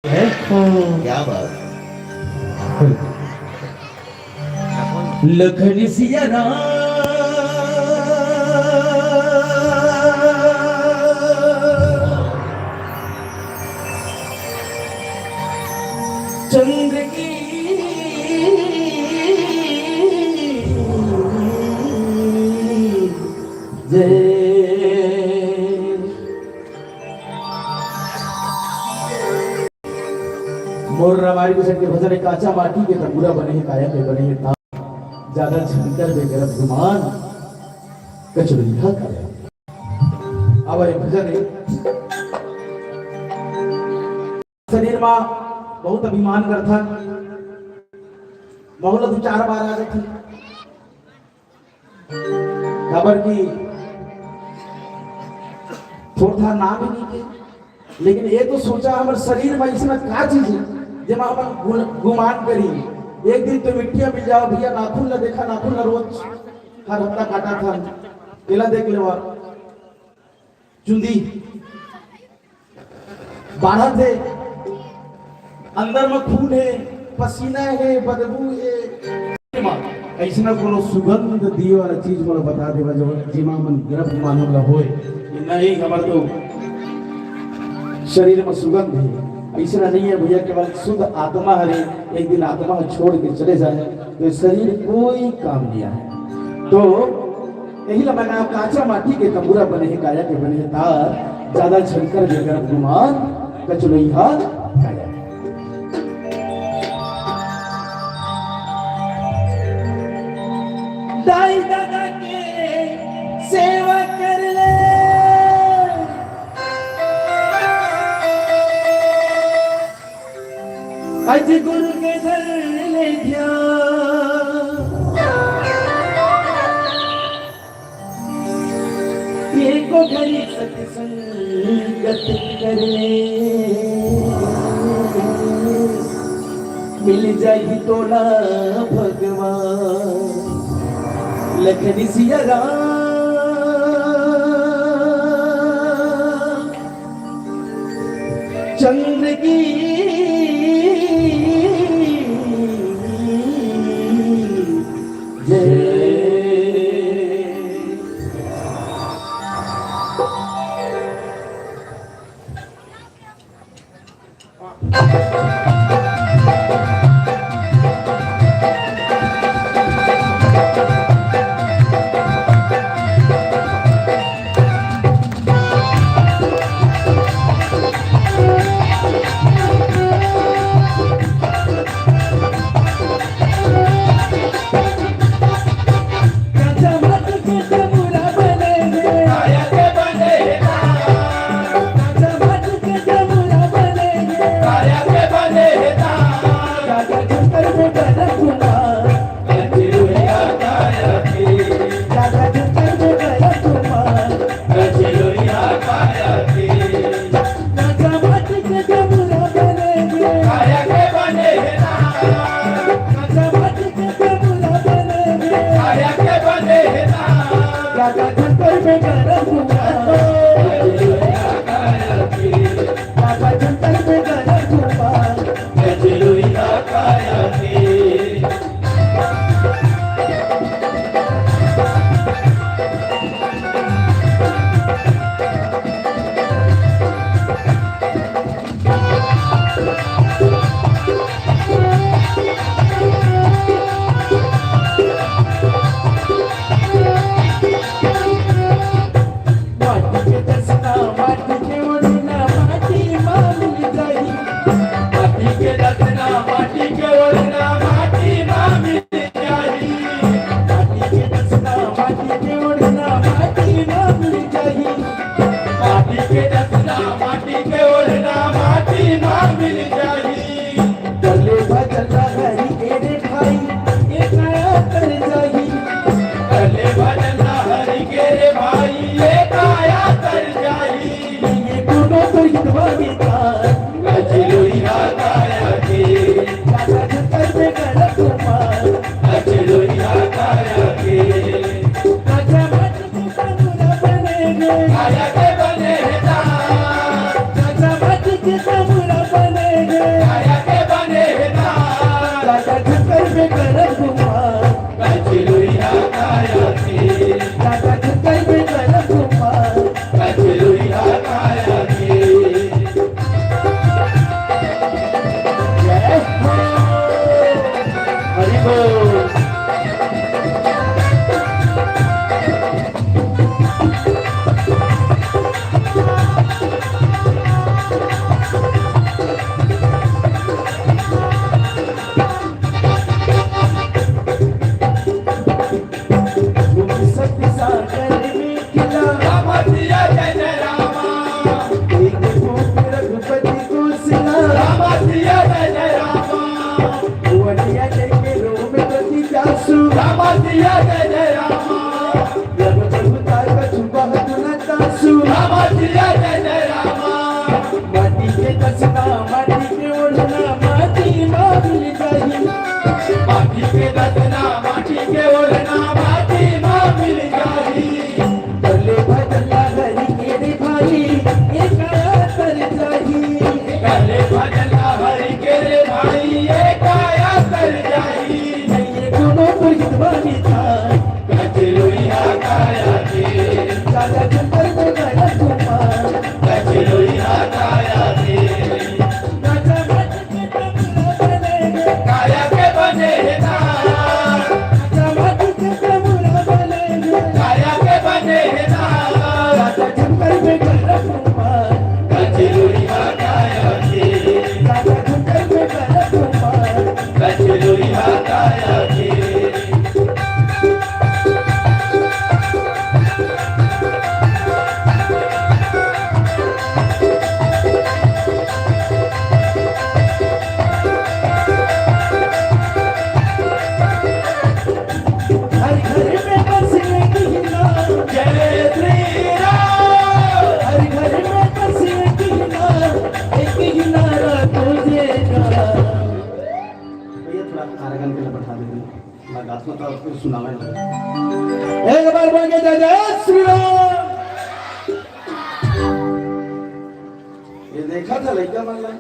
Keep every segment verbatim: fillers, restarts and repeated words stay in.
है। हाँ। क्या बात। लखन सिया राम चंद्र की जय। मोर रामायण के संग के भजन हे, काचा माटी के तंबूरा बने हे, काया के बने हे तार, जादा झनकर बेगरत गुमान, कचरइहा काया। अब ये भजन हे, शरीर मा बहुत अभिमान करथन, महू ला दू चार बार आ जाथे। काबर कि थोरथा नाम ही नहीं के, लेकिन ये तो सोचा, हमर शरीर में ऐसा का चीज है, जेमा हमन गुण-, गुमान करी। एक दिन तो मिट्टिया मिल जाओ भैया, नाखून ला देखा, नाखून ला रोज हर हफ्ता काटा था, एला देख लेवा, चुंदी बाढ़त हे, अंदर म खून हे, पसीना हे, बदबू हे। अइसना कोनो सुगंध दिए वाला चीज मोला बता देवा, जो जेमा मन गर्भ मानव ला होय कि नहीं, हमर तो शरीर म सुगंध हे। अइसना नहीं हे भैया, केवल शुद्ध आत्मा हरे, एक दिन आत्मा छोड़ के चले जाए तो ये शरीर कोई काम नहीं आए। तो यही ला मैं कहा, काचा माटी के तंबूरा बने हे, काया के बने हे तार, जादा झनकर बेगरत गुमान, कचरइहा काया। दाई ददा के सेवा कर ले। आज गुरु के धर ले ध्यान, एको घरी सत्संगत कर ले, मिल जाही तोला भगवान। लखन सिया राम चंद्र की जय। माटी के दसना, माटी के ओढ़ना, माटी मा मिल जाही। माटी के दसना, माटी के ओढ़ना, माटी मा मिल जाही। माटी के दसना, माटी के ओढ़ना, माटी मा मिल जाही। माटी के दसना, माटी के ओढ़ना, माटी मा मिल जाही। भले भजन हरि के रे भाई, ये काया तर जाही। भले भजन हरि के रे भाई, ये काया तर जाही। ये कोनो तो हितवा विधान। कचलोई हा काया के। काका झंकर में गलत हुआ। कचलोई हा काया के। काका मत के तमुरा बने गे। काया के बने हे ता। काका मत के तमुरा बने गे। मतलब फिर सुनावे लगे। एक बार बोल के जय जय श्री राम। ये देखा था लइका मन ला।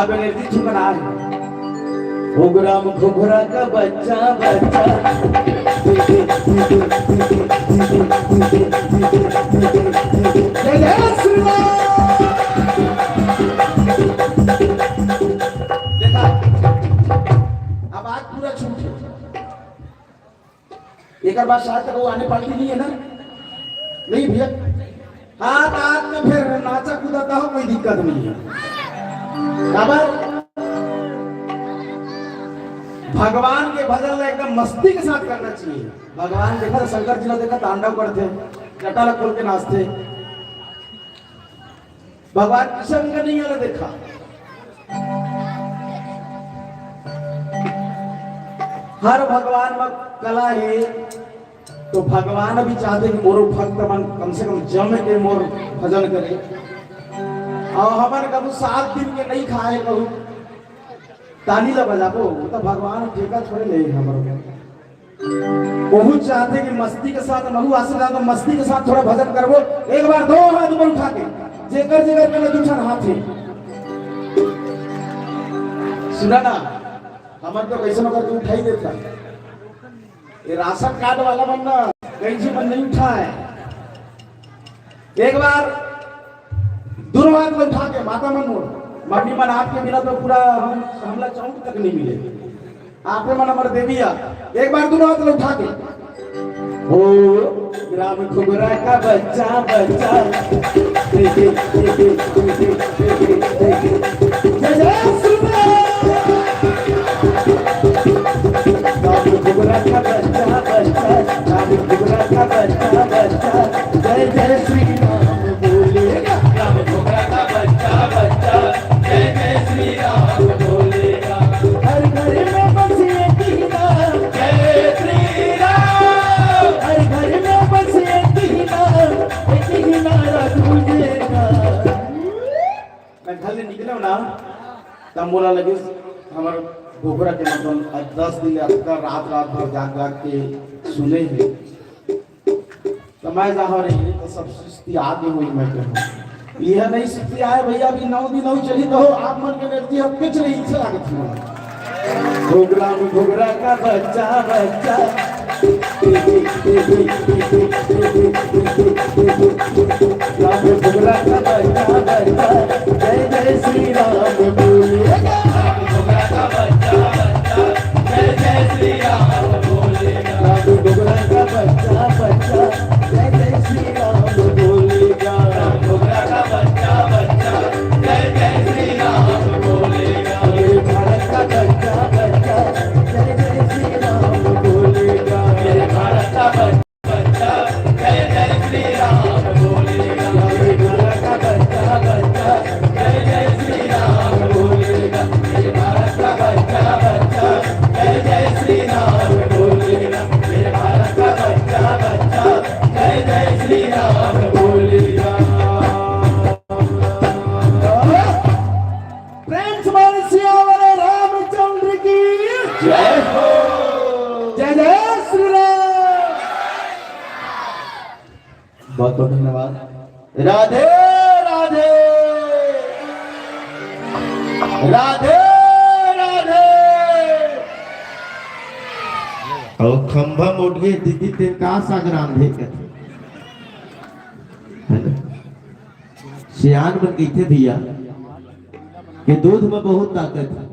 अब एनर्जी ठिकाना है। घुघरा में घुघरा का बच्चा, बच्चा। जय जय श्री राम। देखा, अब आज पूरा छूट है। एकर बाद शायद तक वो आने पार्टी नहीं है ना? नहीं भैया। हाँ, तो आज तो फिर नाचा कूदा का हो, कोई दिक्कत नहीं है। काबर? भगवान के भजन ला एकदम मस्ती के साथ करना चाहिए। भगवान देखा, शंकर जी ला देखा, तांडव करते, जटा ला खोल के नाचते। भगवान कृष्ण का नहीं आला देखा। हर भगवान में कला है, तो भगवान भी चाहते कि मोरो भक्त मन कम से कम जम के मोर भजन करे। और हमन कभू सात दिन के नहीं खाए, कहूँ ताली ला बजाबो, वो तो भगवान ठेका थोड़े ले हमरो। बहुत चाहते कि मस्ती के साथ, महू आशीर्वाद में मस्ती के साथ थोड़ा भजन करबो। एक बार दो हाथ ऊपर उठा के, जेकर जेकर पहले दू ठन हाथ है। सुना ना, हमन तो कैसे न करके उठाई देता। ये राशन कार्ड वाला मन ना, कहीं से मन नहीं उठाए। एक बार दोनों हाथ ला उठा के, माता मन मोर, मम्मी मन, आपके बिना तो पूरा हम, हमला चौंक तक नहीं मिले। आपे मन हमर देवी आ, एक बार दोनों हाथ ला उठा के। ओ राम घुघरा का बच्चा, बच्चा। जय जय श्री राम। राम घुघरा का बच्चा, बच्चा। राम घुघरा का बच्चा, बच्चा। जय जय श्री राम बोलेगा। राम घुघरा का बच्चा, बच्चा। जय जय श्री राम बोलेगा। हर घर में बस एक ही नाम। जय श्री राम। हर घर में बस एक ही नाम, एक ही नारा गूंजेगा। मैं घर ले निकले ना, तब मोला लगे हमर घुघरा के मतलब आज दस दिन ले अतका रात, रात भर जाग, जाग के सुने हे। तो मैं जहाँ रही, तो सब सुस्ती आगे हुई, मैं कहूँ। यह नहीं सुस्ती आए भैया, अभी नौ दिन और चली तो आप मन के energy हम कुछ नहीं, इच्छा लागत है। घुघरा में घुघरा का बच्चा, बच्चा। राम घुघरा का बच्चा, बच्चा। जय जय श्री राम बोले। राम घुघरा का बच्चा, बच्चा, जय जय श्री राम बोलेगा। राम घुघरा का बच्चा, बच्चा, जय जय श्री राम बोलेगा। मेरे भारत का बच्चा, बच्चा, जय जय श्री राम बोलेगा। मेरे भारत का बच्चा, बच्चा, जय जय श्री राम बोलेगा। मेरे भारत का बच्चा, बच्चा, जय जय श्री राम बोलेगा। मेरे भारत का बच्चा, बच्चा, जय जय श्री राम बोलेगा। मेरे भारत का बच्चा, बच्चा, जय जय श्री राम बोलेगा। प्रेम से बोल सियावर रामचंद्र की जय हो। जय जय श्री राम। बहुत बहुत धन्यवाद। राधे राधे। राधे राधे। अउ खंभा मोटगे दीदी ते का सागराम दे कथे। है ना? सियान मन कहिथे भैया कि दूध में बहुत ताकत है।